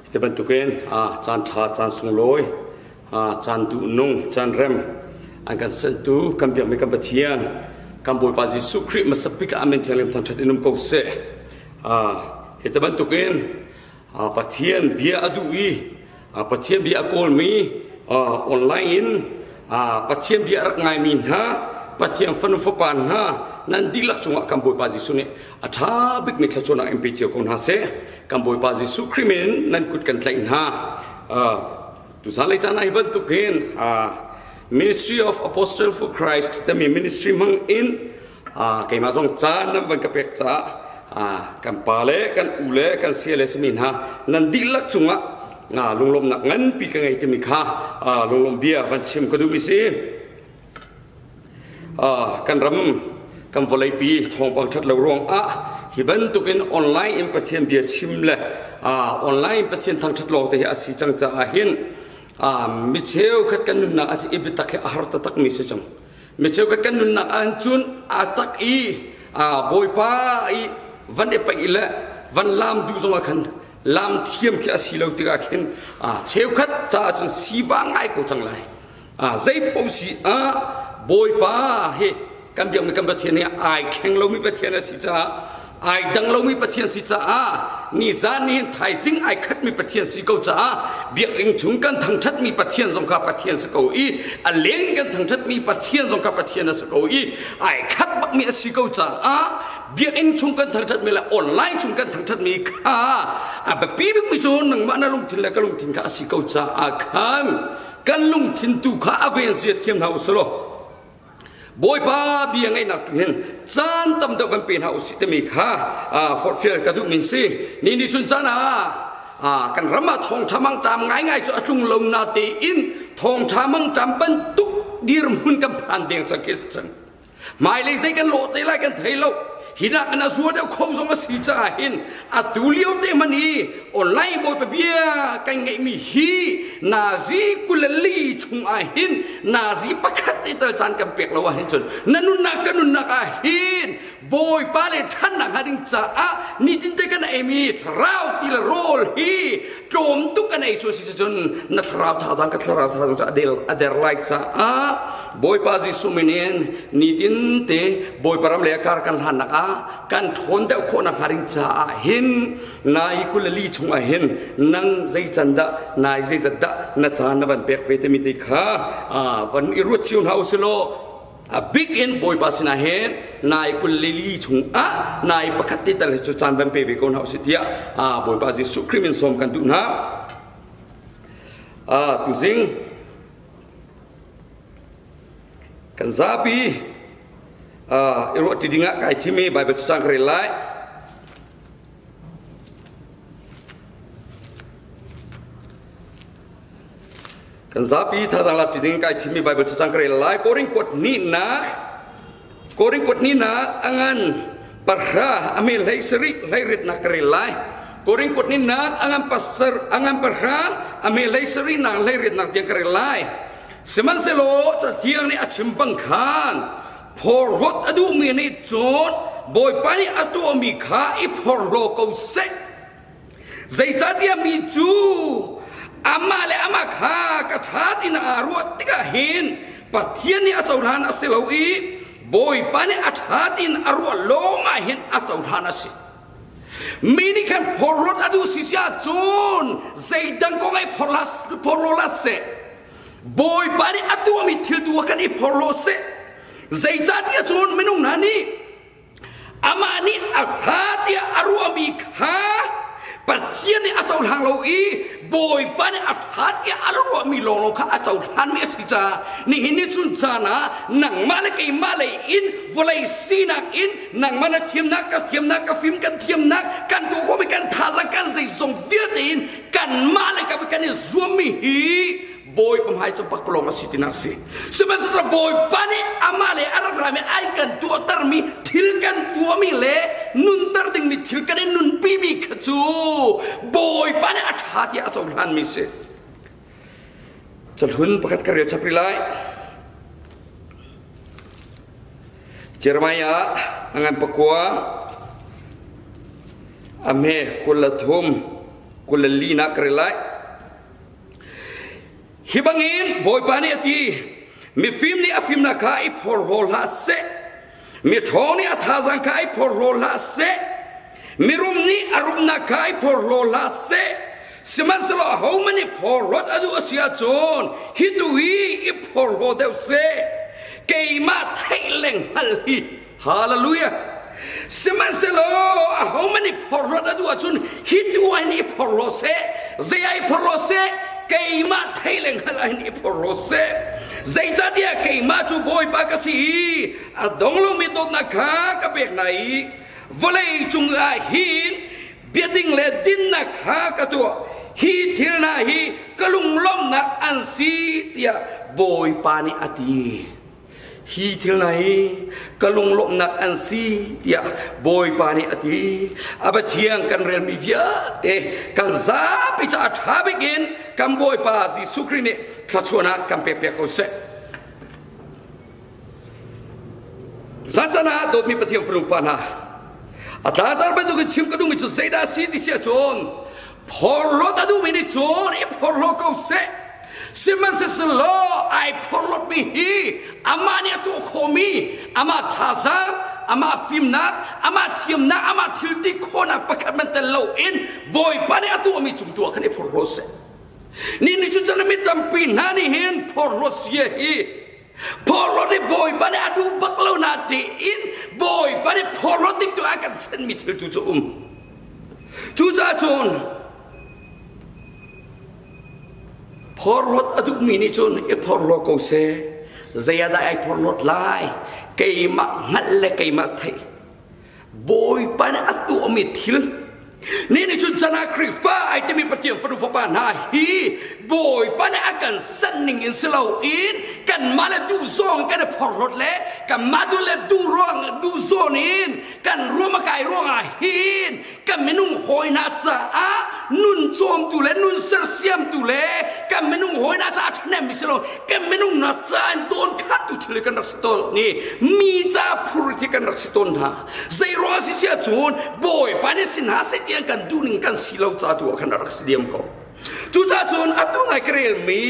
Hi bantukin caan ṭha, caan sunglawi, caan duhnung, caan rem an kan sentu kan biakmi kan Pathian, kan Bawipa Jesuh Khrih hmasa bik ah amen thianglim thangṭhat in um ko seh. Hi bantukin Pathian bia a duh i Pathian bia a kawlmi online in Pathian bia a rak ngaimi hna Pathian fanu fapa hna nan dihlak cungah kan Bawipa Jesuh nih a ṭha bikmi thluachuahnak in pe cio ko hna seh. Kan Bawipa Jesuh Khrih min nan kut kan tlaih hna. Tuzan lei caan ah hi bantukin Ministry of Apostle for Christ timi ministry hmang in keimah zong caan nan van ka pek caah kan pa le kan u le kan sia le simi hna nan dihlak cungah lunglawmhnak nganpi ka ngei timi kha lunglawmh bia van chim ka duhmi si. Kan ram kan vawleipi thawngpang ṭhat lo ruangah hi bantukin online in Pathian bia chim le online in Pathian thangṭhat lawng te hi a si cang caah hin mi cheukhat kan nunnak ah i biatak hi a har taktakmi si cang. Mi cheukhat kan nunnak ah cun a tak i Bawipa i van i paih le van laam duh zongah khan laam thiam khi a si lo tikah khin cheukhat caah cun siva ngai ko cang lai. Zei paoh si ah Bawipa hi kan biakmi kan Pathian hi ai thleng lomi Pathian a si caah ai dang lomi Pathian si caah nizan ni hin thaizing ai khatmi Pathian si ko caah biakinn chung kan thangṭhatmi Pathian zong kha Pathian si ko i a leng kan thangṭhatmi Pathian zong kha Pathian a si ko i ai khat bakmi a si ko caah biakinn chung kan thangṭhatmi le online chung kan thangṭhatmi kha a biapi bikmi cu nangmah na lungthin le ka lungthin kha a si ko caah khan kan lungthin tu kha a ven zia thiam hna u law Bawipa bia ngaihnak tu hin caan tam deuh kan pe hna usih timi kha forhfial ka duhmi si. Ni ni chun caan ah kan ram ah thawngṭha mangṭam ngaingai cu a tlung lo na tein thawngṭha mangṭam bantuk dirhmun kan phan deng cang khi si cang. Hmailei zei kan lawh te lai kan thei lo. Hi nak in a zuar deuh kho zong a si caah hin atu lio te hmanh i online bawipa bia kan ngeihmi hi nazi 24 chung ah hin nazi pakhat te tal caan kan pek lo ah hin cun na nunnak ka nunnak ah hin bawipa le ṭhannak hnga ding caah nitin te kan eimi thlarau ti le rawl hi tlawm tuk kan ei sual si cun na thlarau thazaang ka thlarau thazaang cu a der lai caah Bawipa Jesuh min in nitin te Bawipa ram le kar kan hlannak ah kan ṭhawn deuh khawh nak hnga ding caah hin nai 24 chungah hin nang zei can dah nai zeizat dah na caan na van pek ve timi te kha van i ruat cio hna usih law A bik in Bawipa sinah hin nai 24 chungah nai pakhat te tal hi cu caan van pe ve ko hna usih tiah Bawipa Jesuh Khrih min sawm kan duh hna. Tuzing kan zapi i ruah ti dingah kai thim i Bible cacang ka rel lai. Kan zapi thazaang lak ti ding kai thimmi Bible cacang ka rel lai. Korin kuat hnihnak Korin kuat hnihnak a ngan pahra a me hlei sarih hlei ritnak ka rel lai. Korin kuat hnihnak a ngan pasar a ngan pahra a me hlei sarih nak hlei ritnak tiang ka rel lai. Sihmanhsehlaw Cathiang nih a chim bang khan phorhlawt a duhmi nih cun Bawipa nih a tuahmi kha i phorhlaw ko seh. Zeicahtiah mi cu amah le amah kha ka ṭha tiin aa ruah tikah hin Pathian nih a cohlan a si lo i Bawipa nih a ṭha tiin a ruah lawngah hin a cohlan a si. Mi nih khan phorhlawt a duh si si ahcun zeidang kong ai phorhlaw hlah seh. Bawipa nih a tuahmi thil tu ah khan i phorhlaw seh. Zeicahtiah cun minung hna nih Amah nih a ṭha tiah a ruahmi kha Pathian nih a cohlang lo i Bawipa nih a ṭha tiah a ruahmi lawnglawng kha a cohlanmi a si caah nihin ni chun caan ah nangmah le keimah lei in vawlei sinak in nangmah na thiamnak ka thiamnak ka fim kan thiamnak kan tuah khawhmi kan thazaang kan zeizong vialte in kanmah le kan i zuammi hi Bawipa hmai cu pakpalawng a si tinak a si. Sihmanhsehlaw Bawipa nih amah le a rak rami ai kan tuahtermi thil kan tuahmi le nunter dingmi thil kan i nunpimi kha cu Bawipa nih a ṭha tiah a cohlanmi si. Cahlun pakhat ka rel chap rih lai. Jeremiah a ngan pakua a hme 23. 24 nak ka rel lai. Hi bangin Bawipa nih a ti, mifim nih a fimnak kha i phorhlaw hlah seh, miṭhawng nih a thazaang kha i phorhlaw hlah seh, mirum nih a rumnak kha i phorhlaw hlah seh, sihmanhsehlaw ahohmanh nih phorhlawt a duh a si ahcun hi tu hi i phorhlaw deuh seh, keimah theih le hngalh hi Hallelujah! Sihmanhsehlaw ahohmanh nih phorhlawt a duh ahcun hi tu ah hin i phorhlaw seh, zei ah i phorhlaw seh, keimah thei le hngalh ah hin i phorhlaw seh. Zeicahtiah keimah cu Bawipa ka si i a dong lomi dawtnak kha ka pek hna i vawlei cung ah hin biading le dinnak kha ka tuah. Hi thil hna hi ka lunglawmhnak an si tiah Bawipa nih a ti. Hi thil hna hi ka lunglawmhnak an si tiah Bawipa nih a ti. A Pathian kan relmi vialte kan zapi caah ṭha bik in kan Bawipa Jesuh Khrih nih thluachuahnak kan pekpiak ko seh. Zan caan ah dawtmi Pathian fanu pa hna, a tlangtar bantukin chim ka duhmi cu zeidah a si ti si ahcun phorhlawt a duhmi nih cun i phorhlaw ko seh. Sihmanhsehlaw ai phorhlawtmi hi amah nih a tuah khawhmi, amah thazaang, amah fimnak, amah thiamnak, amah thilti khawhnak pakhat hmanh tel loin Bawipa nih a tuahmi cung tu ah khan i phorhlaw seh. Ni ni cu cun mi tampi hna nih hin phorhlawt sia hi phorhlawt hi Bawipa nih a duh bak lo na tiin Bawipa nih phorhlawt ding tu a kan chanmi thil tu cu um. Cucaah cun Phorhlawt a duhmi nih cun i phorhlaw ko seh. Zei ah dah ai phorhlawt lai? Keimah hngalh le keimah theih. Bawipa nih a tuahmi thil Ni nih cun chan ah Khrihfa ai timi Pathian fanu fapa hna hi Bawipa nih a kan sanh ning in si loin kanmah le duh zawng kan i phorhlawt le kanmah duh le duh ruang duh zawn in kan ruam a kai ruangah hin kan minung hawi hna caah nun cawmtu le nun sersiamtu le kan minung hawi hna caah ṭhahnemmi si lo kan minung hna caah in dawnkhantu thil kan rak si tawn ni mi ca phur khi kan rak si tawn hna zei ruang si si ahcun bawipa nih sin hna seh tiang kan duhning kan si lo ca tu ah khan a rak si diam ko cucaah cun atu ngai ka relmi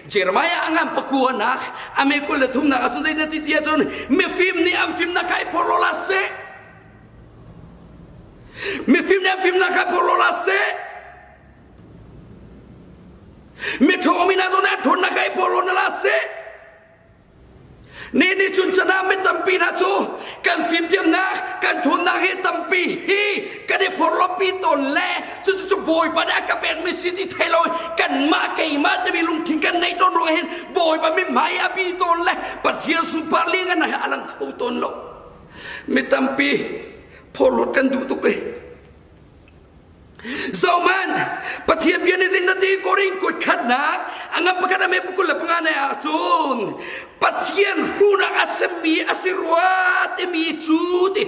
Jeremiah a ngan pakua nak ame 23nak ahcun zeidah ti ti ahcun mifim nih an fimnak kha i phorhlaw la seh Mifim nih an fimnak kha phorhlaw hlah seh. Miṭhawng mi hna zong nih an ṭhawnnak kha i phorhlaw hna hlah seh. Ni nih cun can ah mi tampi hna cu kan fimthiamnak, kan ṭhawnnak hi tampi hi kan i phorhlawpi tawn le cucu cu Bawipa nih a ka pekmi si ti thei lo kanmah keimah timi lungthin kan neih tawn ruangah hin Bawipa mithmai a bi tawn le Pathian sunpar lianngannak hi a lang kho tawn lo. Mi tampi phorhlawt kan duh tuk i Zohman Pathian bia nih zing na ti Korin kut khatnak a ngam pakhat a me pakul le panga ne ahcun Pathian hrunak a simi a si rua timi cu ti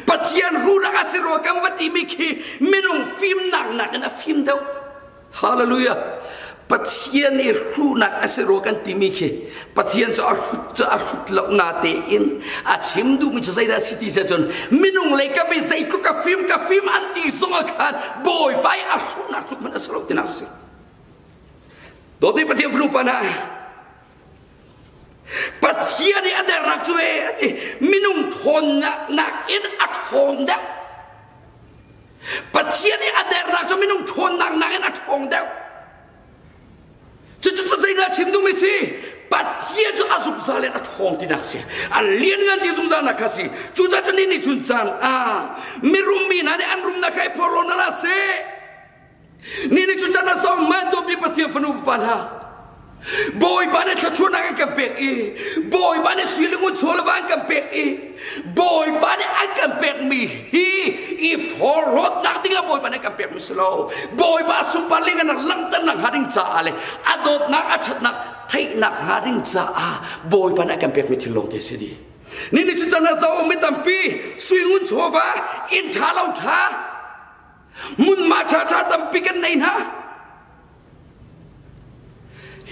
Pathian hrunak a si rua kan va timi khi minung fimnak nakin a fim deuh Hallelujah. Pathian i hruhnak a si rua kan timi khi Pathian cu a hrut cu a hrut lo na tein a chim duhmi cu zeidah si ti cun minung lei ka bi zeitluk ka fim ka fim an ti zong ah khan Bawipa i a hruhnak tluk hmanh a si lo tinak a si. Dawtmi Pathian fanu pa hna Pathian i a dernak cu e a ti minung thawnnak nakin a ṭhawng deuh. Pathian i a dernak cu minung ṭhawnnak nakin a ṭhawng deuh. Cucu zeidah chim duhmi si? Pathian cu a zungzal in a ṭhawng tinak si. A lianngan ti zungzalnak kha si. Cucaah cu ni nih chun caan ah mirum mi hna nih an rumnak kha i phorhlaw na la seh. Ni nih cu can a song ma dawtmi Pathian fanu pa hna Bawipa nih thluachuahnak an kan pek i Bawipa nih sui le ngun chaw le va an kan pek i Bawipa nih an kan pekmi hi i phorhlawtnak dingah Bawipa nih an kan pekmi si lo Bawipa sunpar ling an langhternak hnga ding caah le a dawtnak a ṭhatnak theihnak hnga ding caah Bawipa nih an kan pekmi thil lawng te si dih ni ni cu can a zo mi tampi sui ngun chawva inn ṭha lo ṭha Hmunhma ṭhaṭha tampi kan nei hna.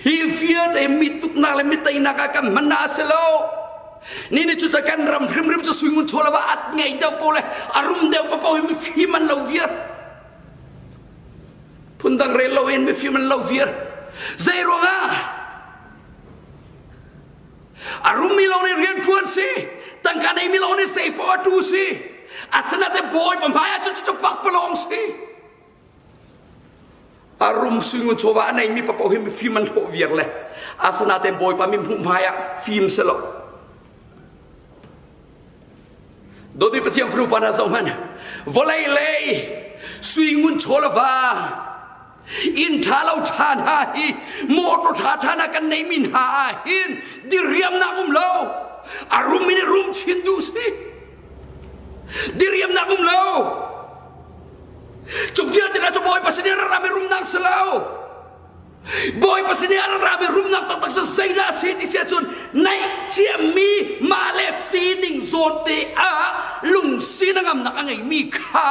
Hi vialte mi tuknak le mi teinak ah kan hman a si lo. Ni ni cu kan ram hrimhrim cu suingun chaw va at ngei deuh po le a rum deuh papo hi mi fim an lo viar. Phundang rel loin mifim an lo viar. Zei ruangah? A rummi lawng nih rian ṭuan si, tangka neimi lawng nih zei poah a tu si. Asinain bawipa hmai ah cun cucu pakpalawng si. A rum suingun chawva a neimi papoh hi mifim an hlawh viar le asinain bawipa mi hmuh hmai ah fim si lo. Dawtmi Pathian fanu pa hna zoh hmanh. Vawlei lei suingun chaw le va inn ṭha lo ṭha hna hi motor ṭha ṭha hna kan neimi hna ah hin diriamnak um lo. A rum in rum chin duh si. Diriamnak um lo. Cu vialte hna cu Bawipa sin i ram i rumnak si lo. Bawipa sin i a rami rumnak taktak cu zeidah a si ti si ahcun naih ciami mah le sining zawn te ah lungsi na ngamnak a ngeimi kha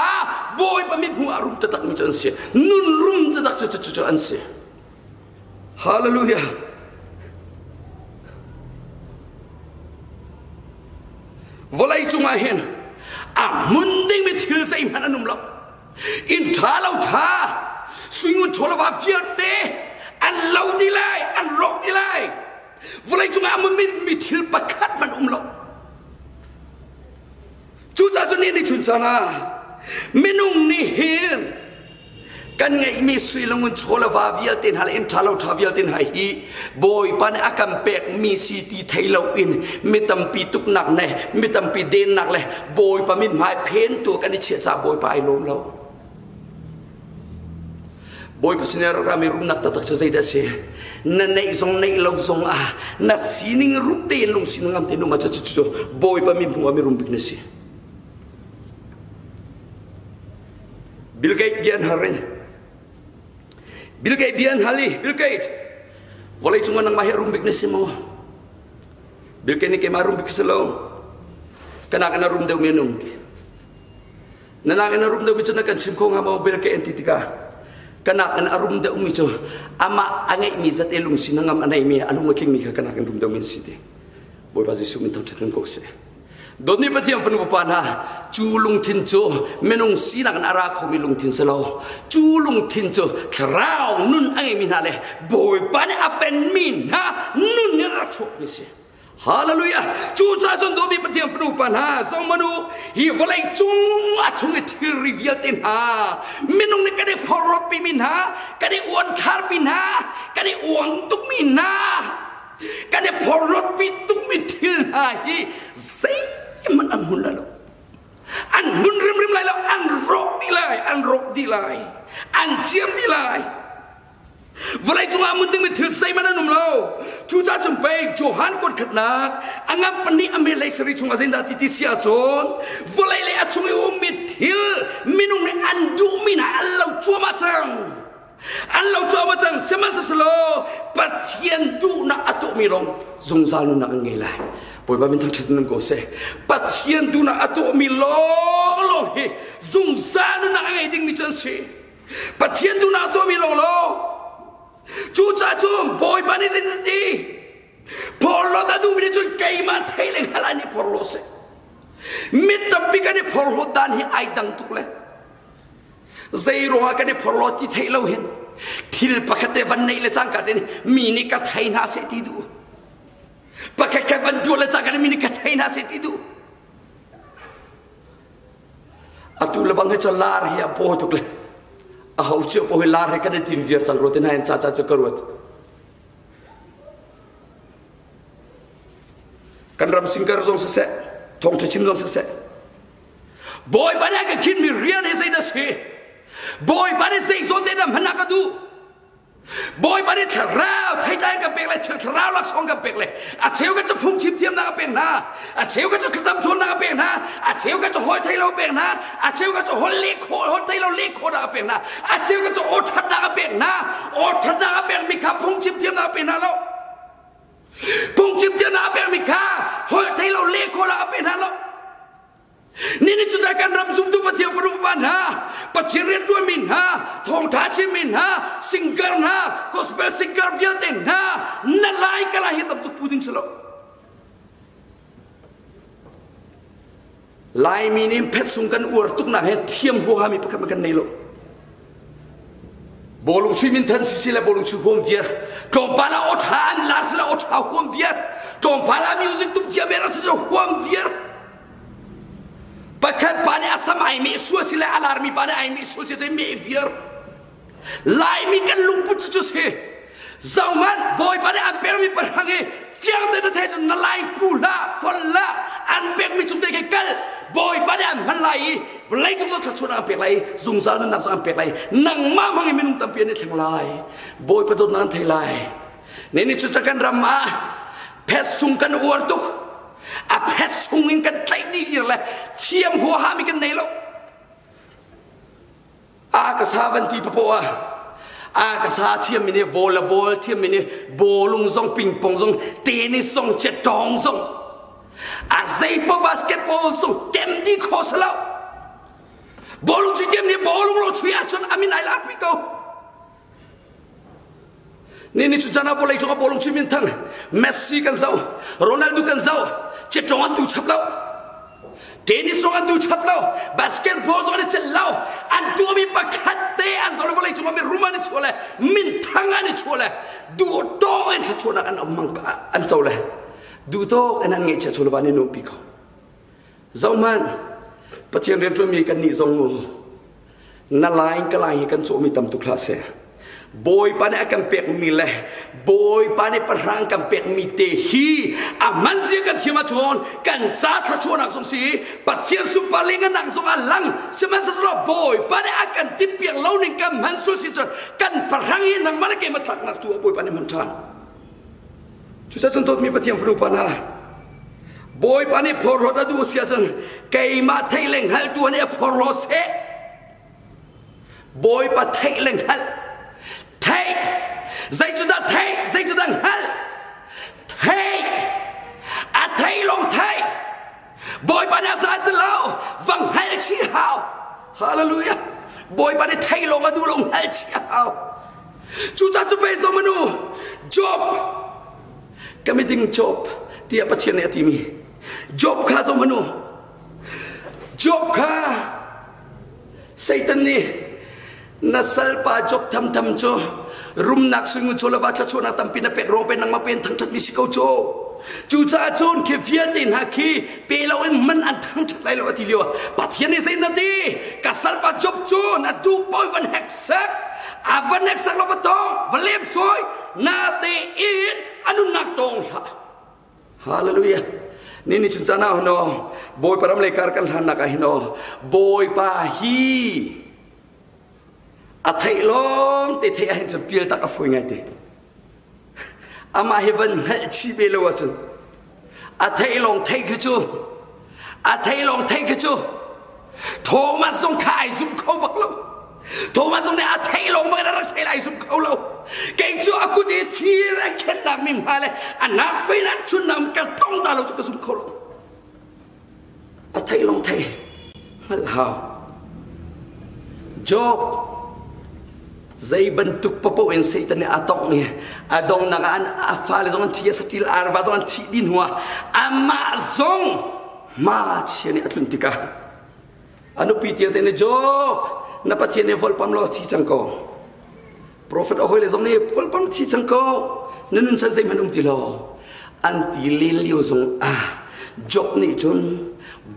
Bawipa mithmuh ah rum taktakmi cu an si. Nun rum taktak cu cu cu an si. Hallelujah. Vawlei cungah hin a hmun dingmi thil zeihmanh an um lo. Inn ṭha lo ṭha, suingun chawlava vialte an lo dih lai, an rawk dih lai. Vawlei cungah a hmunmi mi thil pakhat hmanh um lo. Cucaah cun ni chun caan ah minung nih hin kan ngeihmi sui le ngun chaw le va vialte hna le inn ṭha lo ṭha vialte hna hi Bawipa nih a kan pekmi si ti thei loin mi tampi tuknak le mi tampi dennak le Bawipa mithmai phentu kan i chiah caah Bawipa ai lawm lo. Bawipa sin i rami rumnak taktak cu zeidah a si? Na neih zong neih lo zong ah na sining rup tein lungsi na ngam te nung ah cu cu Bawipa mithmuh ah mirum bik na si. Bill Gates bia an har in Bill Gates bia an hal i Bill Gates vawlei cungah nangmah hi rum bik na si maw? Bill Gates nih keimah rum bik si lo kanak in a rum deuhmi an um ti na nak in a rum deuhmi cu na kan chim kho hnga maw Bill Gates an ti tikah kanak in a rum deuhmi cu amah a ngeihmi zat e lungsi na ngam a neimi a lung a tlingmi kha kanak in rum deuhmi an si ti Bawipa Jesuh min thangṭhat in ko seh. Dawtmi Pathian fanu pa hna, cu lungthin cu minung sinak in a ra khomi lungthin si lo. Cu lungthin cu thlarau nun a ngeimi hna le Bawipa nih a penmi hna nun in a rak chuakmi si. Hallelujah! Cucaah cun dawtmi Pathian fanu pa hna, zohmanh u, hi vawlei cung a chung i thilri vialte hna, minung nih kan i phorhlawtpimi hna, kan i uanthlarpi hna, kan i uang tukmi hna, kan i phorhlawtpi tukmi thil hna hi zeihmanh an hmun lai lo an hmun rimrim lai lo an rawk dih lai an rawk dih lai an ciam dih lai vawlei cungah mun dingmi thil zeihmanh an um lo cucaah cun pei Johan kuat khatnak a ngan pahnih a melei sari chungah zeidah ti ti si ahcun vawlei le a chung i ummi thil minung nih an duhmi hna an lo cuahmah cang An lo cuahmah cang sihmanhsehlaw Pathian duhnak a tuahmi lawng zungzal nunnak an ngei lai. Bawipa min thangṭhat in ko seh. Pathian duhnak a tuahmi lawnglawng hi zungzal nunnak a ngei dingmi cu an si. Pathian duhnak a tuahmi lawnglawng. Cucaah cun Bawipa nih zeitin a ti? Phorhlawt a duhmi nih cun keimah thei le hngalh an i phorhlaw seh. Mi tampi kan i phorhlawt dan hi ai dang tuk le. Zei ruangah kan i phorhlaw ti theih lo hin thil pakhat te van neih le cangka tein mi nih ka thei hna seh ti duh. Pakhat khat van tuah le cangka mi nih ka thei hna seh ti duh. Atu le bang hi cu lar hi a paw tuk le a ho cio paw hi lar hi kan i tim viar cang ruat in hai ca ca cu ka ruat. Kan ram singer zong siseh, thawngṭha chim zong siseh, Bawipa nih a ka khinmi rian hi zeidah a si? Bawipa nih zei zawn te dah hman a ka duh? Bawipa nih thlarau theitlai ka pek le thlarau laksawng ka pek le a cheu ka cu phungchim thiamnak a pek hna a cheu ka cu thlacam cawnnak a pek hna a cheu ka cu hawi thei lo pek hna a cheu ka cu holh leh khawh holh thei lo leh khawhnak a pek hna a cheu ka cu aw ṭhatnak a pek hna aw ṭhatnak a pekmi kha phungchim thiamnak a pek hna lo Phungchim tiah a pekmi kha holh thei lo leh khawh a pe hna lo. Nini cu kan ram zumtu Pathian fanu pa hna, Pathian rianṭuanmi hna, thawngṭha chimmi hna, singer hna, gospel singer vialte hna, na lai ka lai hi tam tuk pu ding si lo. Laimi nih phetsung kan uar tuknak he thiam huahami pakhat kan nei lo. Bawlung chuih minthan sisi le bawlung chuih huam viar. Tlawmpal ah aw ṭha an lar sila aw ṭha huam viar. Tlawmpal ah music tum thiam er si huam viar. Pakhat pa nih a sam ai meh sual si le a larmi pa nih ai meh sual si cun meh viar. Laimi kan lungput cu cu si. Zohhmanh Bawipa nih an pekmi pahrang hi fiang tein na theih cun na lai pu hlah, fol hlah, an pekmi cung te khi kal. Bawipa nih an hman lai i vawleicung cu thluachuahnak an pek lai i zungzal nunnak cu an pek lai. Nangmah hmang in minung tampi an i thleng lai. Bawipa dawtnak an thei lai. Ne ni cu kan ram ah phet sung kan uar tuk. A phet sung in kan tlaih dih le thiam huaha mi kan nei lo. A ka sa van ti papoh ah a ka sa thiammi nih volleyball thiammi nih bawlung zong pingpong zong tennis zong cetawng zong a zeipo basketball zong kem di kho salo bawlung chui thiam nih bawlung lo chui ahcun amin ai lar pi ko Ni ni cu cana vawlei cung ah bawlung chuih minthang Messi kan zoh, Ronaldo kan zoh, cetawng an tu chap lo. Tennis zong an tu chap lo, basketball zong an i celh lo. An tuahmi pakhat te an zoh le vawlei cung ah mi rum an i chuah le minthang an i chuah le duhtawk in thluachuahnak an um an co le duhtawk in an ngeihchiah chu le van i nuampi ko. Zohhmanh, Pathian rianṭuanmi kan nih zong mu na lain ka lai hi kan cawhmi tam tuk hlah seh. Bawipa nih a kan pekmi le Bawipa nih pahrang kan pekmi te hi a hman zia kan thiam ahcun kan ca thluachuahnak zong si Pathian sunpar le ngannak zong a lang sihmanhsehlaw Bawipa nih a kan timhpiak lo ning kan hman sual si cun kan pahrang hi nangmah le keimah tlaknak tu ah Bawipa nih hman ṭhan. Cucaah cun dawtmi Pathian fanu pa hna, Bawipa nih phorhlawt a duh si ahcun keimah theih le hngalhtu nih a phorhlaw seh. Bawipa theih le hngalh. Theih! Zei cu dah theih? Zei cu dah hngalh? Theih! A theih lawng theih! Bawipa nih a zai ti lo, va hngalh chih hau. Hallelujah! Bawipa nih theih lawng a duh lo hngalh chih a hau. Cucaah cu pe zong manu Job ka miding Job tiah Pathian nih a timi Job kha zong manu Job kha Satan nih na salpa Job thamtham cu rumnak suingun chaw le va thluachuahnak tampi na pek ruang pe nangmah pen thangṭhat mi si ko cu cucaah cun khi vialte hna khi pe loin man an thangṭhat lai lo a ti lio ah Pathian nih zei na ti ka salpa Job cu na duh paoh van heksak a van heksak lo va tong va lem sawi na te in a nunnak tawng hlah Hallelujah. Ni ni chun caan ah no Bawipa ram lei kar kan hlannak ah hin aw Bawipa hi a theih lawng te theih ah hin cun pial tak a fawi ngai te. Amah hi van hngalh chih ve lo ahcun a theih lawng theih khi cu a theih lawng theih khi cu Thomas zong kha ai zum kho bak lo. Thomas zong nih a theih lawng bak in a rak theih lai zum kho lo. Kei cu a kut i thir a khennak mi hma le a nak fein an chunnak ka tong ta lo cu ka zum kho lo. A theih lawng theih hngalh hau. Job zei bantuk papoh in Satan nih a tongh i a donghnak ah a fale zong an thi a saṭil arva zong an thih dih hnuah amah zong hma chia nih a tlun tikah a nupi tiang te nih Job na Pathian nih volpam law thi cang ko profet a hawile zong nih volpam thi cang ko na nun chan zeihmanh um ti lo an ti len lio zong ah Job nih cun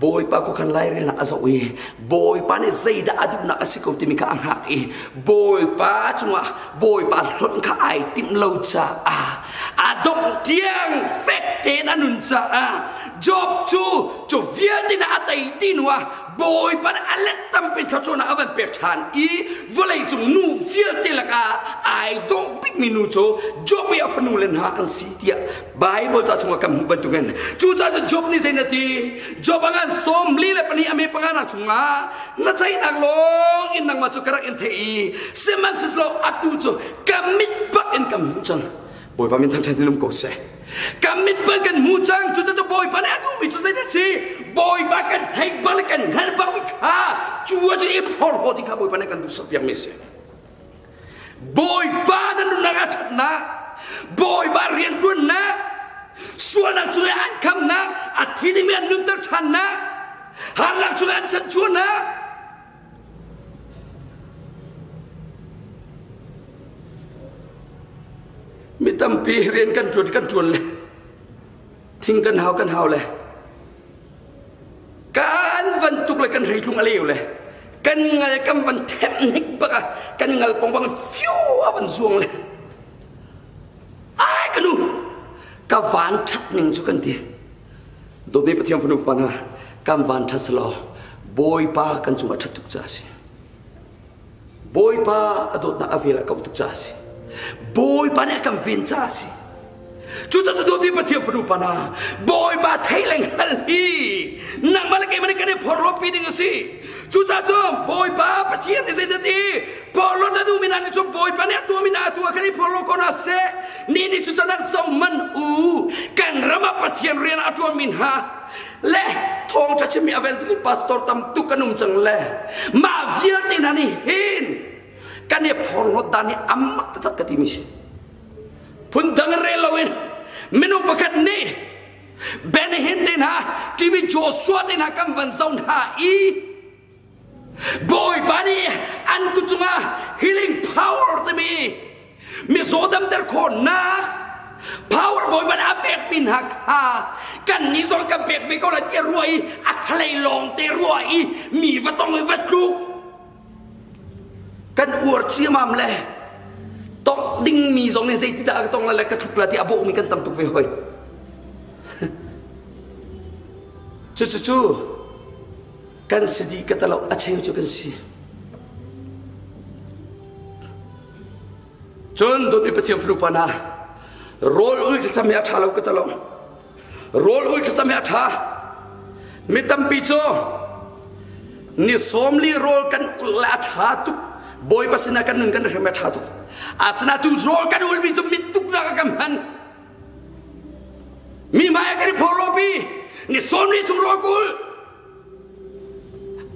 Bawipa khuakhan lairelnak a zoh i Bawipa nih zeidah a duhnak a si ko timi kha a hngak i Bawipa cungah Bawipa hlonh kha ai timh lo caah a dongh tiang fek tein a nun caah Job cu cu vialte na a tei ti hnuah Bawipa nih a let tampi thluachuahnak a van pek ṭhan i vawleicung nu vialte lakah ai dawh bikmi nu cu Job i a fanu le hna an si tiah Bible ca chungah kan hmuh bantukin cucaah cun Job nih zei na ti Job a ngan 42 a me panganak chungah na theihnak lawng in nangmah cu ka rak in theih i sihmanhsehlaw atu cu ka mit bak in kan hmuh cang Bawipa min thangṭhat in um ko seh kan mit bal kan hmu cang cucaah Bawipa nih a duhmi cu zei si Bawipa kan theih bal kan hngalh bal kha cu a i phorhlaw ding kha Bawipa nih kan duh sak piakmi si Bawipa na nunnak a ṭhatnak, Bawipa rianṭuannak, sualnak cungah an khamnak, a thi dingmi an nunter ṭhannak, harnak cungah an chanchuahnak. Mi tampi rian kan ṭuan kan ṭuan le thing kan hau kan hau le kan van tuk le kan hreitlung a leu le kan ngal kan van themh hnik bak ah kan ngal pong bang fiu a van zuang le ai ka nu ka van ṭhat ning cu kan ti. Dawtmi Pathian fanu fapa hna, kan van ṭhat selaw Bawipa kan cungah ṭhat tuk ca a si. Bawipa a dawtnak a vel a kauh tuk caah a si. Bawipa nih a kan ven caah a si. Cucaah cu dawtmi Pathian fanu pa hna, Bawipa thei le hngal hi nangmah le keimah nih kan i phorhlawtpi ding a si. Cucaah cun Bawipa Pathian nih zeidah ti porhlawt a duhmi hna nih cun Bawipa nih a tuahmi hna a tuah kan i phorhlaw ko hna seh. Ni nih cucaah nan zo man u. Kan ram ah Pathian rian a ṭuanmi hna le thawngṭha chimmi evangelist pastor tam tuk kan um cang le mah vialte hna nih hin kan i phorhlawt dan hi amak taktak ka timi si. Phun dang rel loin minung pakhat nih Benny Hinn te hna TV Joshua te hna kan van zoh hna i Bawipa nih an kut cungah healing power timi mizaw damter khawhnak power Bawipa nih a pekmi hna kha kan nih zong kan pek ve ko lai tiah ruah i a khalei lawng te ruah i mi va tong i va tluk kan uar ciamam le tongh dingmi zong nih zeitidah ka tong lai le ka tluk la ti a bawhmi kan tam tuk ve hoi. Cucu kan si dih ka talo a cheu cu kan si. Cun dawtmi Pathian fanu pa hna, rawl ul thlacam hi a ṭha lo ka talo. Rawl ul thlacam hi a ṭha. Mi tampi cu ni 40 rawl kan ul le a ṭha tuk. Bawipa sinah kan nun kan hrem a ṭha tuk. Asinain tu rawl kan ulmi cu mit tuknak a kan hman. Mi hmai kan i phorhlawpi ni 40 chung rawl kul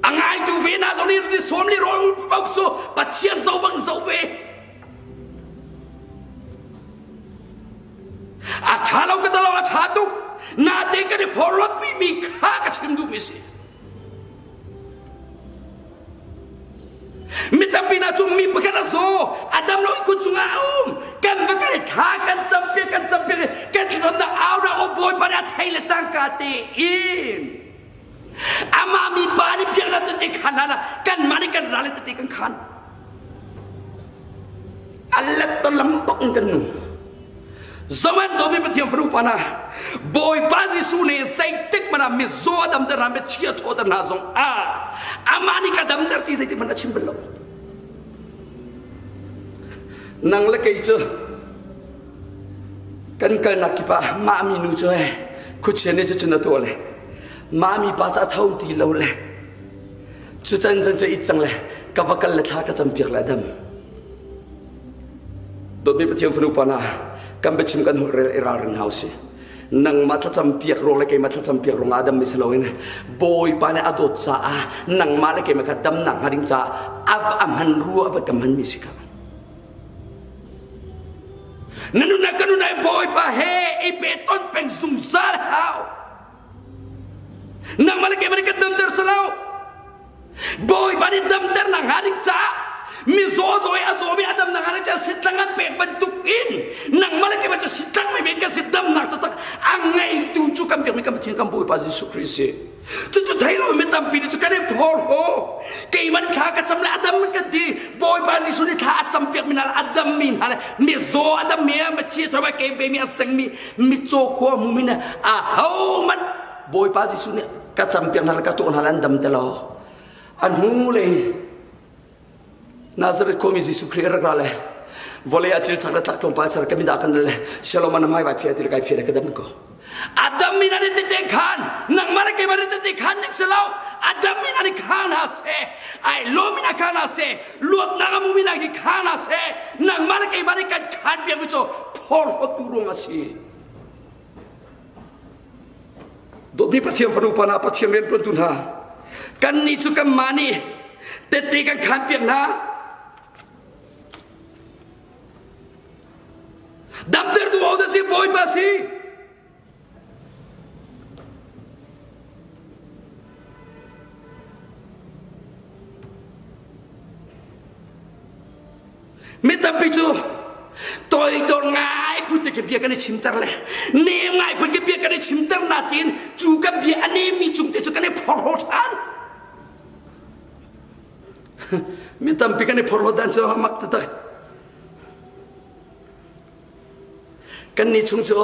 a ngaitu ve na zong nih ni 40 rawl ul paoh su Pathian zo bang zo ve. A ṭha lo ka talo a ṭha tuk. Natein kan i phorhlawtpi mi kha ka chim duhmi si. Mi tampi hna cu mi pakhat a zaw, a dam lo i kut cungah a um. Kan va kal i thla kan campiak, kan campiak i kan thlacamnak au na aw Bawipa nih a thei le cangka tein amah mi pa nih biaknak tete khan hlan ah kanmah nih kan ral le tete kan khan. A let to lam bak in kan nung. Zaman dawmi Pathian fanu pa hna, Bawipa Jesuh nih zeitik hmanh ah mizaw a damter hna, mithi a thawhter hna zong ah amah nih ka damter ti zeitik hmanh a chim bal lo. Nang le kei cu kan kalnak kip ah mah minu cu eh khuachia nih cucun a tuah le mah mi pa cu a tho ti lo le cu can can cu it cang le ka va kal le thla ka campiak le a dam. Dawtmi Pathian fanu pa hna, kan biachim kan holh rel i ralring hna usih. Nangmah thlacam piak ruang le keimah thlacam piak ruang ah a dammi si loin Bawipa nih a dawt caah nangmah le keimah kha damnak hnga ding caah a a hman rua a va kan hmanmi si kha. Na nunnak ka nunnak Bawipa he i pe ton peng zungzal hau. Nangmah le keimah nih kan damter si lo. Bawipa nih damter nak hnga ding caah mizaw zaw i a zawmi a damnak hnga ding caah sitlang an pek bantuk in nangmah le keimah cu sitlang menmen kan si damnak taktak a ngeitu cu kan biakmi kan Pathian kan Bawipa Jesuh Khrih si. Cucu thei lo mi tampi nih cu kan i phorhlaw. Keimah nih thla ka cam le a dam kan ti. Bawipa Jesuh nih thla a campiak mi hna le a dammi hna le mizaw a dammi a mithi a thawmi a ke mi a sengmi mitcaw khua hmumi nih a hohmanh Bawipa Jesuh nih ka campiak hna le ka tuah hna le an dam te lo. An hnu lei Nazareth khuami Jesuh Khrih rak ra le vawlei ah cil chak le tlak tlawmpal ser ka min dah kan le shalom an hmai vai phia ti le kai phia le ka dam ko. Adam min an tete khan nangmah le keimah nih tete khan ning si lo Adam min an khan ha se ai lo min a khan ha se luatnak a mu min hi khan ha se nangmah le keimah nih kan khan piak mi cu phorhlawt tu ruang a si. Dawtmi Pathian fanu pa hna, Pathian rianṭuantu hna, kannih cu kanmah nih tette kan khanpiak hna. Damtertu hodah si Bawipa si. Mi tampi cu. Toidor ngai phun te khi bia kan i chimter le nem ngai phun ke bia kan i chimter na tiin cu kan bia a nemmi cung te cu kan i phorhlaw ṭhan. Mi tampi kan i phorhlawt dan cu a mak taktak. Kan nih chung cu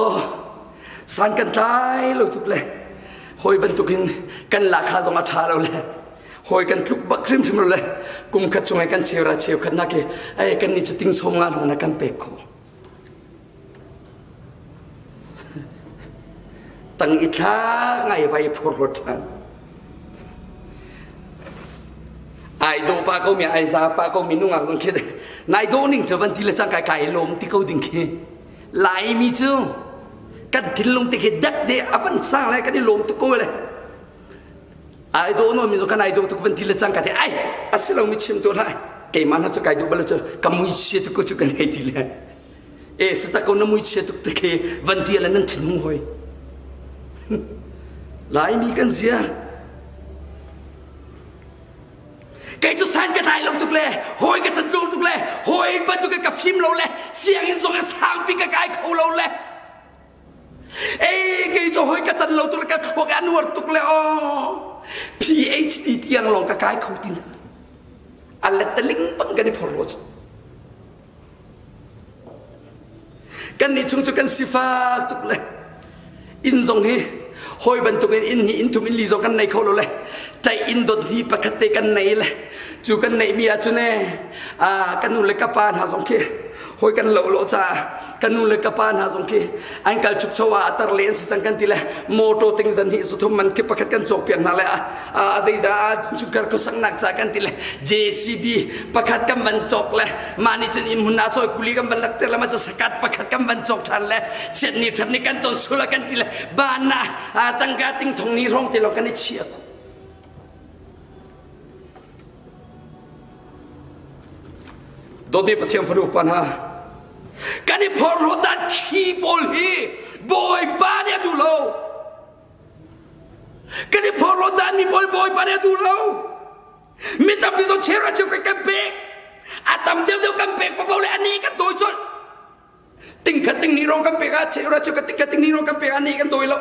san kan tlai lo tuk le hawi bantukin kan lahkhah zong a ṭha lo le hawi kan tluk bak hrimhrim lo le kum khat chung kan cheura cheu khat nak i ai kan nih cu ting som nga lawng na kan pek khawh. Tang i thla ngai vai phorhlawt ṭhan. Ai dawh pah ko mi ai za pah ko mi nungak zong khi nai dawh ning cu van ti le cangka kai lawm ti ko ding khi Laimi cu kan thinlung te khi dak de a van sang lai kan i lawm tuk ko le ai dawh no mi zong kan ai dawh tuk van ti le cangka te ai a si lo mi chim tu hlah keimah hna cu kai duh bal cu ka mui chia tuk ko cu kan hei ti le e sata ko na mui chia tuk te khi van ti le nan thin hung hoi Laimi kan zia Kei cu san ka tlai lo tuk le hawi ka cat lo tuk le hawi bantuk ka fim lo le sianginn zong a sangpi ka kai kho lo le ei kei cu hawi ka cat lo tuk le ka thluak a nuar tuk le aw PhD tiang lawng ka kai kho tin a let ling bang kan i phor lo cu Kan nih chung cu kan sifak tuk le inn zong hi hawi bantukin inn hi inn thum inn li zong kan nei kho lo le ṭaih inn dot hi pakhat te kan nei le cu kan neihmi ahcun e kan nu le ka pa hna zong khi hawi kan lo lo caah kan nu le ka pa hna zong khi an kal chukcho ah a tar le an si cang kan ti le motor ting zan hi zuthum man khi pakhat kan cawk piak hna le a zeidah chungkhar khuasaknak ca kan ti le JCB pakhat kan van cawk le mah nih cun inn hmun ah cawi kuli kan van lakter le mah cu sakat pakhat kan van cawk ṭhan le chiat ni ṭhat ni kan ton sula kan ti le ban ah tangka ting thong ni hrawng te lawng kan i chiah Dawtmi Pathian fanu pa hna kan i phorhlawt dan khi pawl hi Bawipa nih a duh lo Kan i phorhlawt danmi pawl Bawipa nih a duh lo. Mi tampi zong chera cheu kan pek. A tam deuhdeuh kan pek paoh le ani kan dawi colh. Tingkhat ting ni rong kan pek ah chera cheu ka tingkhat ting ni rong kan pek ah ani kan dawi lo.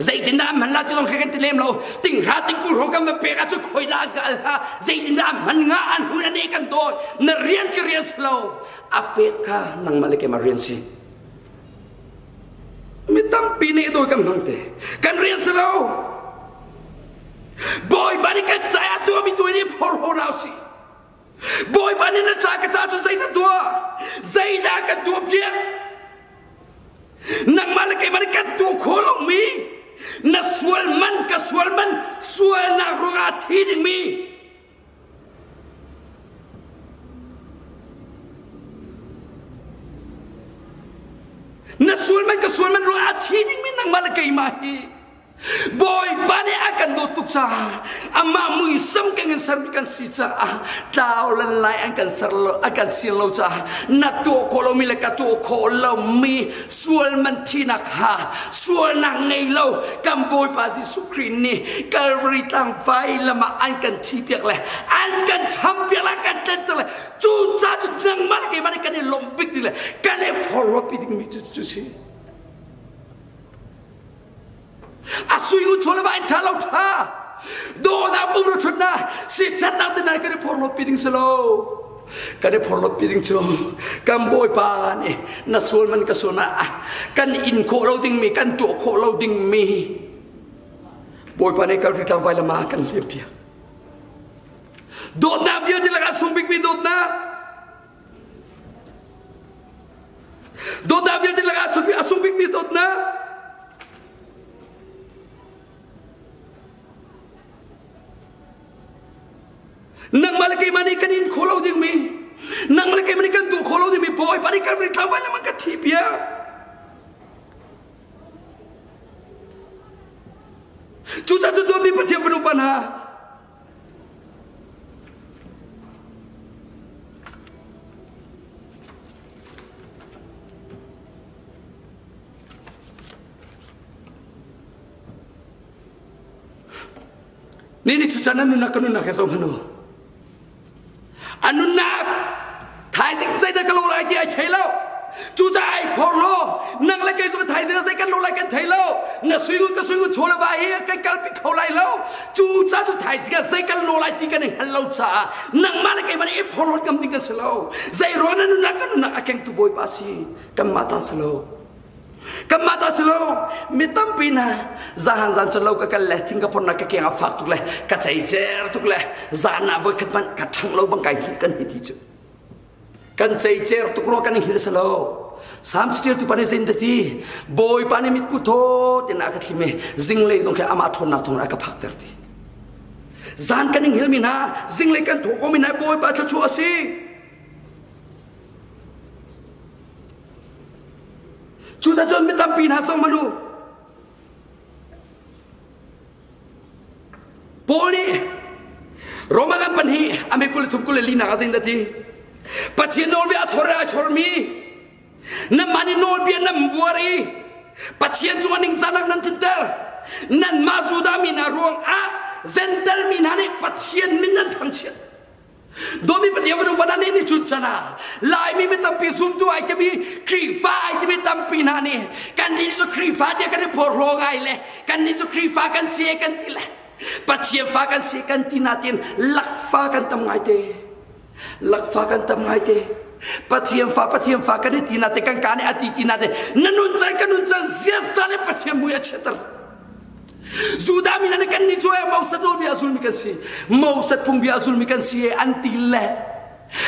Zeitindah an hman la ti zong kha kan ti lem lo. Tinghra tingkul rong kan va pek ah cu khoi dah an ka al ha. Zeitindah an hman nga an hun ani kan dawi. Na rian ki rian si lo. A pek kha nangmah le keimah rian si. Mi tampi nih dawi kan hmang te. Kan rian si lo. Bawipa nih kan caah tuahmi tu nih phorhlaw hna usih. Bawipa nih na ca ka ca cu zeidah tuah? Zeidah kan tuah piak? Nangmah le keimah nih kan tuah khawh lomi na sual man ka sual man sualnak ruangah thi dingmi Na sual man ka sual man ruang ah thi dingmi nangmah le keimah hi Bawipa nih a kan dawt tuk caah amah muisam kan in sermi kan si caah tlau lan lai an kan ser lo an kan sir lo caah na tuah khawh lomi le ka tuah khawh lomi sual man thinak ha sualnak ngei lo kan Bawipa Jesuh Khrih nih Calvary tlang vailam ah an kan thi piak le an kan cham piak le an kan tlen le cu ca cu nangmah le keimah nih kan i lawmh bik ding le kan i phorhlawt pi dingmi cu cu si a sui ngu chaw le va in tha lo tha dawhnak pum ro thutna sikchatnak te nai kan i phorhlawt pi ding si lo kan i phorhlawt pi ding cu kan bawipa nih na sual man ka sual man kan in khawh lo dingmi kan tuah khawh lo dingmi Bawipa nih Calvary tlang vailam ah kan hliam piak. Dawtnak vialte lakah sung bikmi dawtnak. Dawtnak vialte lakah a sung bikmi dawtnak. Nangmah le keimah nih kan in khawh lo dingmi nangmah le keimah nih kan tuah khawh lo dingmi Bawipa nih Calvary tlang vailam ah kan thi piak. Cucaah cu dawtmi Pathian fanu pa hna Ni ni cucan an nunnak ka nunnak he zoh hmanh u. An nunnak thaizing zeidah Zeidah ka lo lai ti ai thei lo. Cucaah ai phor lo. Nang le kei zong thaizing ah zei kan lo lai kan thei lo. Na suingun ka suingun chaw le va hi kan kalpi kho lai lo. Cucaah cu thaizing ah zei kan lo lai ti kan i hngal lo caah nangmah le keimah nih i phorhlawt ngam ding kan si lo. Zei ruang na nunnak kan nunnak a kengtu Bawipa si. Kanmah ta si lo. Kanmah ta si lo. Mi tampi hna zahan zan cun lo ka kal le thing ka phornak ka keng a fak tuk le ka ceicer tuk le zan ah voikhat hmanh ka ṭhang lo bang kai hngilh kan hi ti cu. Kan ceicer tuk rua kan i hngilh si lo. Sam catialtu pa nih zeitin ti Bawipa nih mitku thaw tin a ka thlim i zinglei zong khi amah ṭhawnnak thawngin a ka phakter ti. Zan kan i hngilmi hna zinglei kan thawh komi hna Bawipa thluachuah a si. Cuticun mi tampi hna zong manu Paul nih Roma kan pahnih a mi 23 24 ah zeitin ti Pathian nawlbia a chor i a chormi nanmah nih nawlbia nan buar i Pathian cungah ningzahnak nan tlunter nanmah Judah mi hna ruangah Gentel mi hna nih Pathian min nan thangchiat Dawmi Pathian fanu pana nih ni chun cana Laimi mi tampi zumtu ai timi Khrihfa ai timi tampi hna nih kan nih cu Khrihfa tiah kan i phorhlaw ngai le kan nih cu Khrihfa kan si kan ti le Pathian fa kan si kan ti natin lakfa kan tam ngai te lakfa kan tam ngai te Pathian fa Pathian fa kan i ti na te kan ka nih a ti ti na te na nun can kan nun can ziaza le Pathian mui a chiatter Judah mi hna nih kan nih cu Moses nawlbia a zulmi kan si. Moses phungbia a zulmi kan si an ti le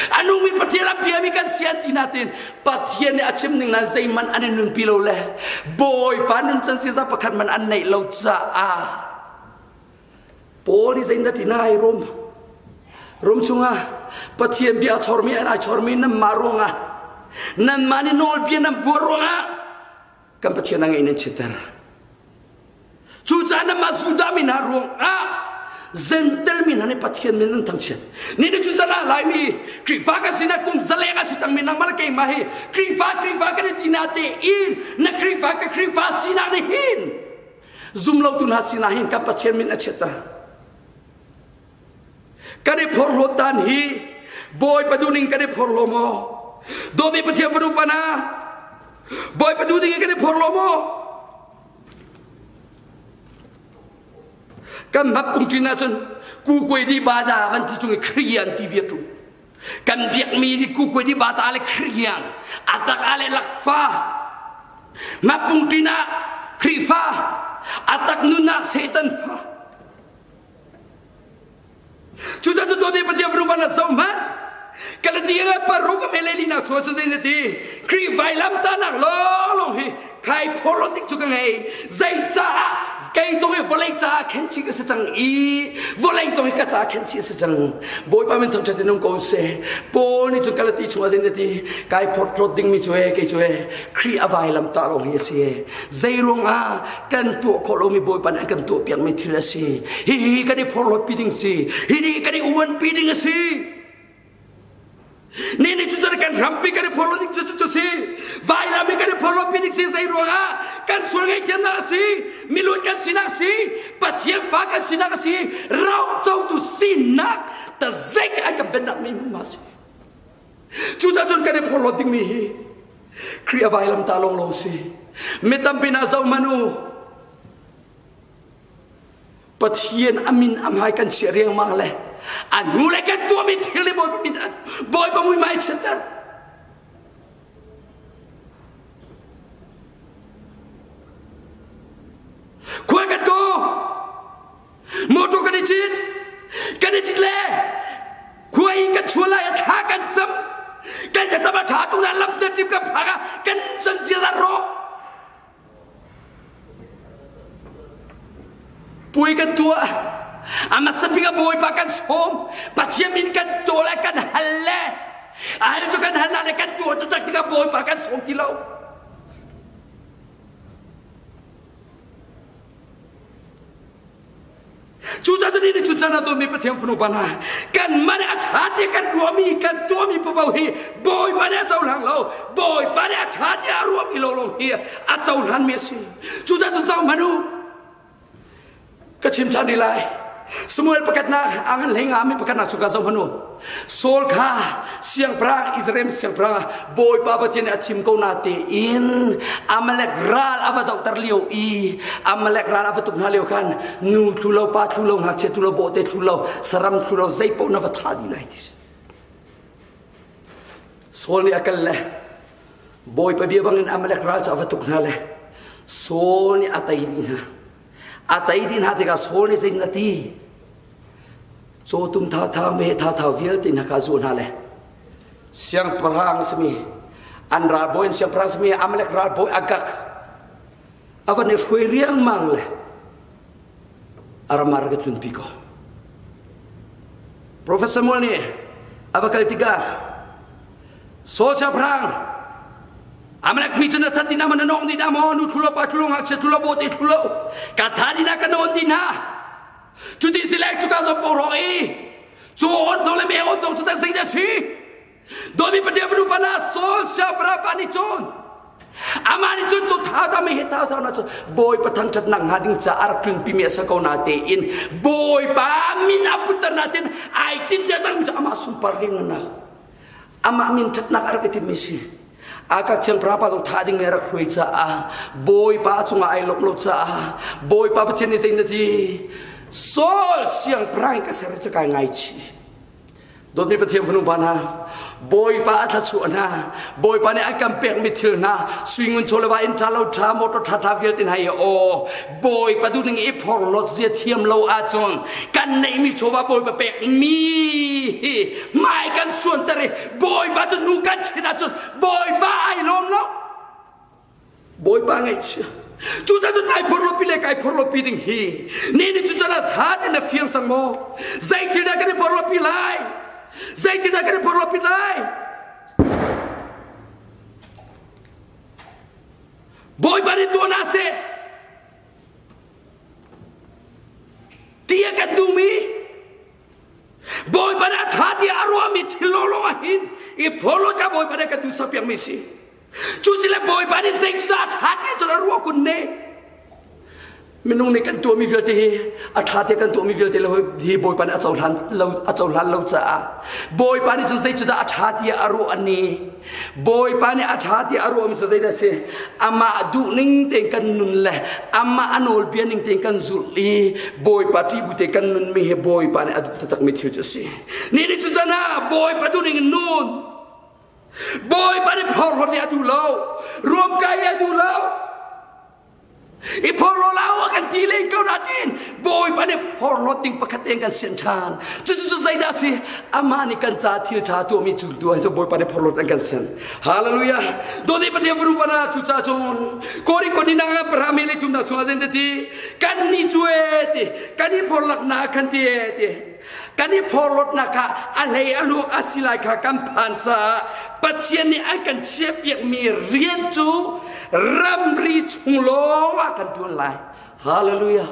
a nungmi Pathian a biami kan si an ti natin Pathian nih a chim ning nan zeihmanh an i nunpi lo le Bawipa nuncan siza pakhat man an neih lo caah Paul nih zeidah ti nai Rom Rom chungah Pathian bia a chormi an ai chormi nanmah ruangah nanmah nih nawlbia nan buar ruangah kan Pathian a ngei nan chitter. Cucaah nanmah Judah mi hna ruangah Gentel mi hna nih Pathian min an thangchiat. Ni ni cu cana Laimi Khrihfa kan sinak kum zaleng a si cangmi nangmah le keimah hi Khrihfa Khrihfa kan i ti na te in na Khrihfa ka Khrihfa sinak nih hin zumlotu hna sinah hin kan Pathian min a chiatter. Kan i phorhlawt dan hi Bawipa duhning kan i phorhlaw maw? Dawmi Pathian fanu pa hna, Bawipa duhning in kan i phorhlaw maw? Kan hmat pungṭin ahcun kukuai di bada van ti cung i Khriyan ti viat ru. Kan biakmi hi kukuai di bata le Khriyan, atak ale lakfa. Hmat pungṭin ah Khrihfa, atak nun ah Satan fa. Cucaah cu tuanbia Pathian fanu van ah zoh hmanh. Galatia paruk a mele linak chuah cu zei na ti? Khrih vailamtahnak lawnglawng hi khai phorhlawt ding cu ka ngei. Zeicaah kei zong hi vawlei caah khenchih ka si cang i vawlei zong hi ka caah khenchih a si cang. Bawipa min thangṭhat in um ko seh. Paul nih cun Galati chungah zei na ti? Kai phorhlawt dingmi cu he kei cu he Khrih a vailamtah lawng hi a si. Zeiruangah kan tuah khawh lomi Bawipa nih an kan tuahpiakmi thil a si. Hihi kan i phorhlawtpi ding si. Hi kan i uanpi ding a si. Ni ni cu kan hrampi kan i phorhlawt ding cu cu si. Vailam i kan i phorhlawtpi ding si zei ruangah kan sual ngaihthiamnak a si. Miluan kan sinak a si. Pathian fa kan sinak a si. Rocotu sinak tazeik an kan bennak mi hmunhma a si. Cucaah cun kan i phorhlawt dingmi hi Khrih a vailam ta lawng lawng si. Mi tampi hna zoh hmanh u. Pathian a min a hmai kan chiah riangmang le a hnu le kan tuahmi thil le Bawipa min Bawipa muihmai chiatter. Khua kan tu Motor kan i cit. Kan i cit le khua in kan chuah lai a thla kan cam. Kan thlacam a tha tuk na lam ṭim kan phak ah kan can ziaza rawh. Puai kan tuah. A hmasa bik ah Bawipa kan sawm. Pathian min kan tawl le kan hal le a hal cu kan hal le kan tuah taktak tikah Bawipa kan sawm ti lo. Cucaah cun ni cu chan ah dawtmi Pathian fanu pa hna kanmah nih a ṭha ti kan ruahmi kan tuahmi paoh hi Bawipa nih a cohlang lo Bawipa nih a ṭha ti a ruahmi lawnglawng hi a cohlanmi a si cucaah cun zoh hmanh u ka chim ṭhan rih lai. Samuel pakhatnak a ngan hlei ngami pakhatnak cu ka zoh hmanh u. Saul kha siangpahrang Israel siangpahrang Bawipa Pathian nih a thim ko na tein Amalek ral a va dohter lio i Amalek ral a va tuk hna lio khan nu thlu lo pa thlu lo ngakchia thlu lo bawhte thlu lo saram thlu lo zei paoh na va thah dih lai ti si. Saul nih a kal le Bawipa bia bangin Amalek ral cu a va tuk hna le Saul nih a tei dih hna. A tei dih hna tikah Saul nih zeitin a ti? Cawtum thathau meheh thathau vialte hna kha a zuah hna le siangpahrang simi an ralbawi an siangpahrang simi Amalek ralbawi Agag a van i hruai riangmang le a ram ah rak i tlunpi ko. Professor Samuel nih a va kal tikah Saul siangpahrang Amalek mi cu na that dina ma na nong dina maw nu thlulo pa thlulo ngakchia thlulo bawte thlulo ka tha dina ka nawn dina cuti si le cuka zo porok i cu on tong le me on tong cu ta zei da si domi pathian fanu pa na Saul siangpahrang pa nih cun amah nih cun cu thau ta me he thau thau na cu Bawipa thangṭhatnak hnga ding ca a rak tlunpi mi a sa ko na tein Bawipa min a putter na tein ai tin te dang cu amah sunpar ring na amah min ṭhatnak a rak i timmi si Akak siangpahrang pa zong thah ding a rak hruai caah Bawipa cungah ai lawmh lo caah Bawipa Pathian nih zei na ti Saul siangpahrang ka ser cu kai ngaichih Dawtmi Pathian fanu pa hna Bawipa a thlachuah hna Bawipa nih a kan pekmi thil hna suingun chawleva in ṭha lo ṭha motor ṭha ṭha vialte hna hi aw Bawipa duhning i phorhlawt zia thiam lo ahcun kan neihmi chawva Bawipa pekmi hi hmai kan suanter i Bawipa tu nu kan chin ahcun Bawipa ai lawm lo Bawipa ngaihchia cucaah cun ai phorhlawpi le kai phorhlawpi ding hi ni ni cu cana tha tein na fiang cang maw zeitil dah kan i phorhlawpi lai zeitil dah kan i phorhlawpi lai Bawipa nih tuah hna seh ti a kan duhmi Bawipa nih a ṭha tiah a ruahmi thil lawnglawng ah hin i phorhlawt ka Bawipa nih kan duhsak piakmi si. Cu si le Bawipa nih zei cu dah a ṭha ti cun a ruah kun ne. Minung nih kan tuahmi vialte hi a ṭha te kan tuahmi vialte lo hi Bawipa nih a cohlan lo a cohlan lo caah Bawipa nih cun zei cu dah a ṭha tiah a ruah ni. Bawipa nih a ṭha tiah a ruahmi cu zeidah a si? Amah duhning tein kan nun le amah a nawlbia ning tein kan zulh i Bawipa ṭih bu tein kan nunmi hi Bawipa nih a duh taktakmi thil cu a si. Ni nih cu can ah Bawipa duhning in nun. Bawipa nih phorhlawt nih a duh lo. Ruamkai a duh lo. I phorhlaw la u kan ti len ko na tin Bawipa nih phorhlawt ding pakhat tein kan sian ṭhan. Cucu cu zeidah a si? Amah nih kan ca thil ṭha tuahmi cu tu cu Bawipa nih phorhlawt an kan sian. Hallelujah. Dawt Pathian rupa na cu ca cun Korin ko ni na parami le tum na chungah zen ti kan ni cu e ti kan i phorlak na kan ti e ti kan i phorhlawtnak kha a hlei a luak a si lai kha kan phan caah Pathian nih an kan chiahpiakmi rian cu ramri chung lawng ah kan ṭuan lai. Hallelujah.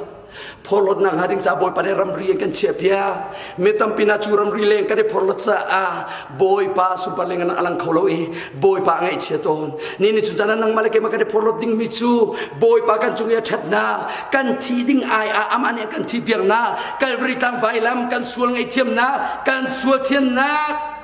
Phorhlawtnak hnga ding caah Bawipa nih ramri an kan chiahpiak. Mi tampi hna cu ramri leng kan i phorhlawt caah Bawipa sunpar leng in a lang kho lo i Bawipa a ngaihchia tawn. Ni ni chun caan ah nangmah le keimah kan i phorhlawt dingmi cu Bawipa kan cung i a ṭhatnak, kan thi ding ai ah amah nih a kan thihpiaknak, Calvary tlang vailam kan sual ngaihthiamnak, kan sual thiannak,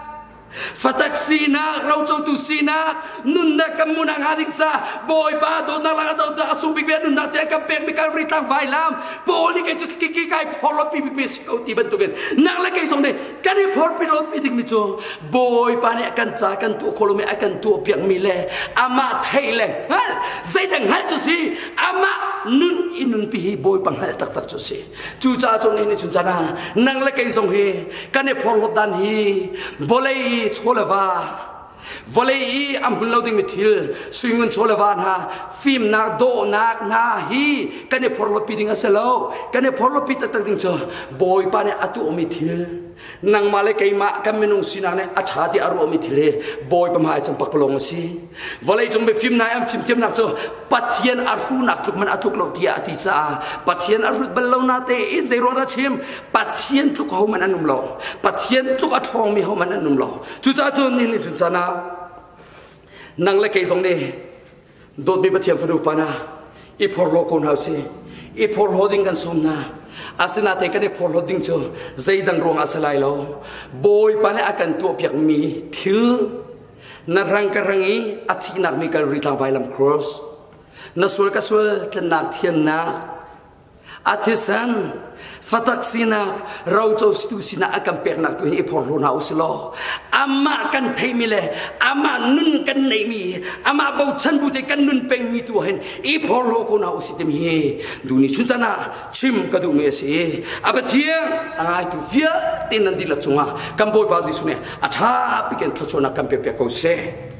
fatak sinak, rocotu sinak, nunnak kan munah hnga ding ca Bawipa dawtnak lakah dawtnak a sung bikmi nunnak te a kan pekmi Calvary tlang vailam Paul nih kei cu ki kai phorhlawt pi bikmi si ko ti bantukin nang le kei zong nih kan i phorpi pi dingmi cu Bawipa nih a kan ca kan tuah khawh lomi a kan tuah piakmi le amah theih le hngalh zeidang hngalh cu si amah nun i nunpi hi Bawipa hngalh taktak cu si cucaah cun ni chun caan ah nang le kei zong hi kan i phorhlawt dan hi vawlei i chaw le va vawlei i a hmun lo dingmi thil suingun chaw le va hna fimnak dawhnak hna hi kan i phorhlawtpi ding a si lo kan i phorhlawtpi taktak ding cu Bawipa nih a tuahmi thil Nangmah le keimah kan minung sinak nih a ṭha ti a ruahmi thil hi Bawipa hmai cung pakpalawng a si. Vawleicung mifim hna an fimthiamnak cu Pathian a hruhnak tluk man a tluk lo tiah a ti caah Pathian a hrut bal lo na tein zei ruang dah chim Pathian tluk hohmanh an um lo. Pathian tluk a ṭhawngmi hohmanh an um lo. Cucaah cun nihin chun caan ah nang le kei zong nih dawtmi Pathian fanu pa hna i phorhlaw ko hna usih. I phorhlaw ding kan sawm hna. Asinain kan i phorhlawt ding cu zeidang ruang a si lai lo. Bawipa nih a kan tuahpiakmi thil na rang ka rang i a thihnak mi Kalvari tlang vailam cross na sual ka sual tlennak thiannak a thisen fatak sinak roco situ sinak a kan peknak tu hi i phorhlaw hna usih law amah kan theimi le amah nun kan neihmi amah bochan bu te kan nun pengmi tu hin i phorhlaw ko hna usih timi hi duni chun chan ah chim ka duhmi a si. A Pathian a ngaitu vialte nan dihlak cungah kan Bawipa Jesuh nih a ṭha pikin thluachuahnak kan pek piak ko seh.